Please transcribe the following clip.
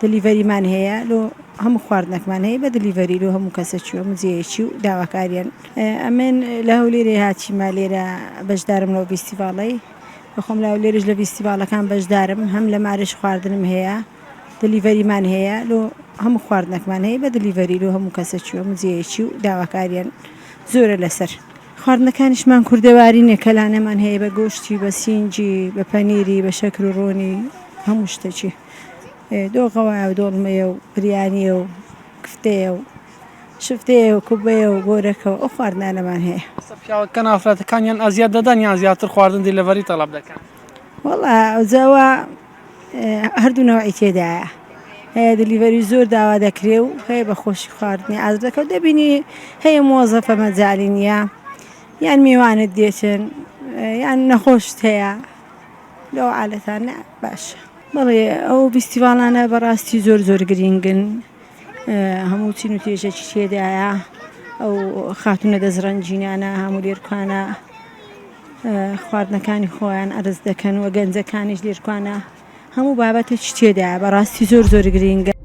Delivery مان هەیە لۆ هەموو خواردنەکمان هەیە بە delivery لۆ هەموو کەسەکی و هەموو جێیەکی و داواکاریان. ئەمن لە هەولێرێ هاتیمە لێرە بەشدارم لەو ڤیستیڤاڵەی بەخۆم لە هەولێرش لە ڤیستیڤاڵەکان بەشدارم هەم لە مارش خواردنم هەیە delivery مان هەیە لۆ هەموو خواردنەکمان هەیە بە delivery لۆ هەموو کەسەکی و هەموو جێیەکی و داواکاریان زۆرە لەسەر خواردنەکانیشمان کوردەواری نیە کەلانەمان هەیە بە گۆشتی بە سینجی بە پەنیری بە شەکر و ڕۆنی هەموو شتەکی. دۆغەوایە و دۆڵمەیە و بریانییە و کفتەیە و شفتەیە و کوبەیە و بۆرەکە و ئەو خواردنانەمان هەیە. ئێستا پیاوەکان ئافرەتەکانیان ئەزیەت دەدەن یان زیاتر خواردن delivery تەڵەب دەکەن؟ وەڵا ئەوجا وا هەردوو نەوعی تێدایە هەیە delivery زۆر داوا دەکرێ و هەیە بە خۆشی خواردنی ئاز دەکە و دەبینی هەیە مۆزەفە مەجالی نییە یان میوانت دێتن یان نەخۆشت هەیە لەو عالەتانە باشە. بەڵێ ئەو ڤیستیڤاڵانە بەڕاستی زۆر زۆر گرینگن هەموو چین و توێژێکی تێدایە ئەو خاتونە دەست ڕەنگینانە هەموو لێرکانە خواردنەکانی خۆیان ئەرز دەکەن و گەنجەکانیش لێرکانە هەموو بابەتێکی تێدایە بەڕاستی زۆر زۆر گرینگە.